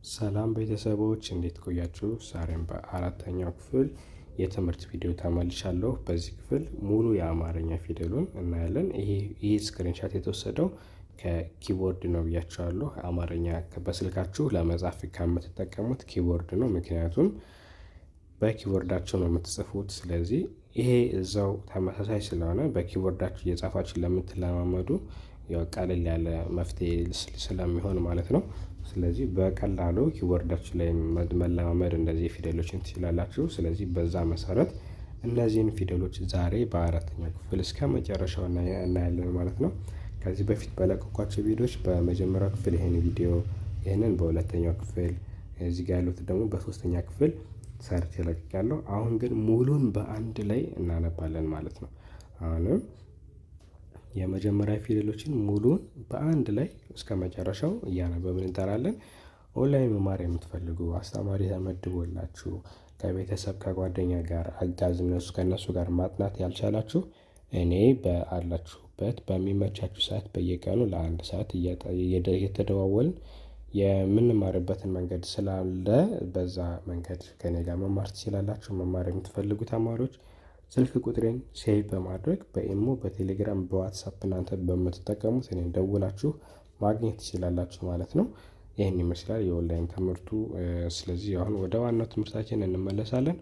ሰላም ቤተሰቦች እንዴት ቆያችሁ? ዛሬም በአራተኛው ክፍል የትምህርት ቪዲዮ ተመልሻለሁ። በዚህ ክፍል ሙሉ የአማርኛ ፊደሉን እናያለን። ይህ screenshot የተወሰደው ከ keyboard ነው ብያችኋለሁ። አማርኛ በስልካችሁ ለመጻፍ ከምትጠቀሙት keyboard ነው። ምክንያቱም በ keyboard ኣችሁ ነው የምትጽፉት። ስለዚህ ይሄ እዛው ተመሳሳይ ስለሆነ በ keyboard ኣችሁ እየጻፋችሁ ለምትለማመዱ ያው ቀለል ያለ መፍትሄ ስለሚሆን ማለት ነው። ስለዚህ በቀላሉ keyboard ኣችሁ ላይ መለማመድ እንደዚህ ፊደሎችን ትችላላችሁ። ስለዚህ በዛ መሰረት እነዚህን ፊደሎች ዛሬ በአራተኛው ክፍል እስከ መጨረሻው እናያለን ማለት ነው። ከዚህ በፊት በለቀኳቸው ቪዲዮዎች በመጀመሪያው ክፍል ይሄን ቪዲዮ ይህንን በሁለተኛው ክፍል እዚህ ጋር ያሉት ደግሞ በሶስተኛ ክፍል ሰርቼ ለቅቄያለሁ። አሁን ግን ሙሉን በአንድ ላይ እናነባለን ማለት ነው። አሁንም የመጀመሪያ ፊደሎችን ሙሉን በአንድ ላይ እስከ መጨረሻው እያነበብን እንጠራለን። ኦንላይን መማር የምትፈልጉ አስተማሪ ተመድቦላችሁ ከቤተሰብ ከጓደኛ ጋር አጋዝ እነሱ ከእነሱ ጋር ማጥናት ያልቻላችሁ እኔ በአላችሁበት በሚመቻችሁ ሰዓት በየቀኑ ለአንድ ሰዓት እየተደዋወልን የምንማርበትን መንገድ ስላለ በዛ መንገድ ከኔ ጋር መማር ትችላላችሁ። መማር የምትፈልጉ ተማሪዎች ስልክ ቁጥሬን save በማድረግ በኢሞ፣ በቴሌግራም፣ በዋትሳፕ እናንተ በምትጠቀሙት እኔን ደውላችሁ ማግኘት ትችላላችሁ ማለት ነው። ይህን ይመስላል የኦንላይን ትምህርቱ። ስለዚህ አሁን ወደ ዋናው ትምህርታችን እንመለሳለን።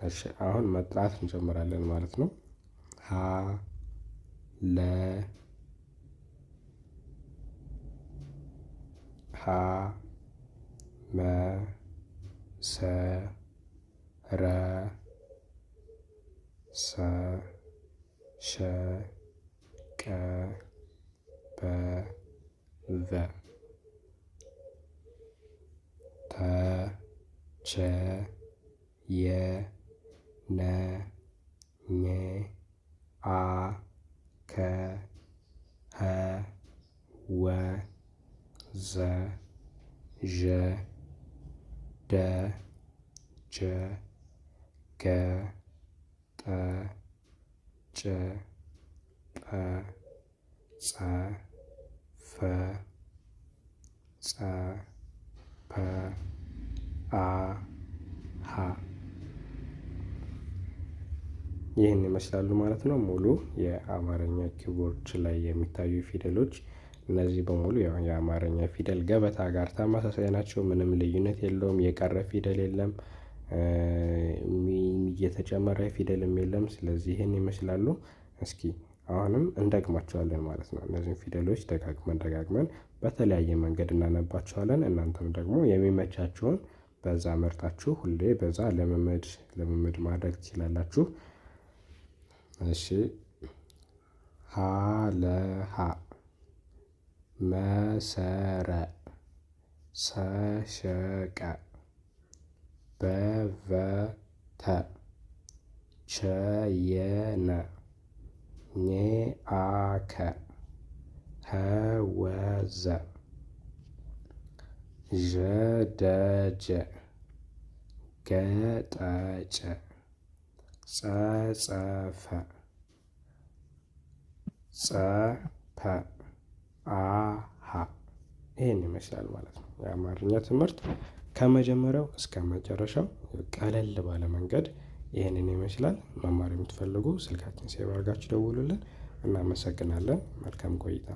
እሺ አሁን መጥራት እንጀምራለን ማለት ነው። ሀ ለ ሀ መ ሰ ረ ሰ ሸ ቀ በ ቨ ተ ቸ የ ነ ኘ አ ከ ሀ ወ ዘ ዠ ደ ጀ ገ ጠ ጨ ጰ ጸ ፈ ጸ ፐ አ ሀ ይህን ይመስላሉ ማለት ነው። ሙሉ የአማርኛ keyboard ላይ የሚታዩ ፊደሎች እነዚህ በሙሉ የአማርኛ ፊደል ገበታ ጋር ተመሳሳይ ናቸው። ምንም ልዩነት የለውም። የቀረ ፊደል የለም። የተጨመረ ፊደልም የለም። ስለዚህ ይህን ይመስላሉ። እስኪ አሁንም እንደግማቸዋለን ማለት ነው። እነዚህን ፊደሎች ደጋግመን ደጋግመን በተለያየ መንገድ እናነባቸዋለን። እናንተም ደግሞ የሚመቻችሁን በዛ መርጣችሁ ሁሌ በዛ ልምምድ ልምምድ ማድረግ ትችላላችሁ። እሺ ሀ ለ ሀ መሰረ ሰሸቀ በቨተ ቸየነ ኔአከ ኸወዘ ዠደጀ ገጠጨ ጸጸፈ ጸፐ አሃ ይህን ይመስላል ማለት ነው። የአማርኛ ትምህርት ከመጀመሪያው እስከ መጨረሻው ቀለል ባለ መንገድ ይህንን ይመስላል። መማር የምትፈልጉ ስልካችን save አድርጋችሁ ደውሉልን። እናመሰግናለን። መልካም ቆይታ።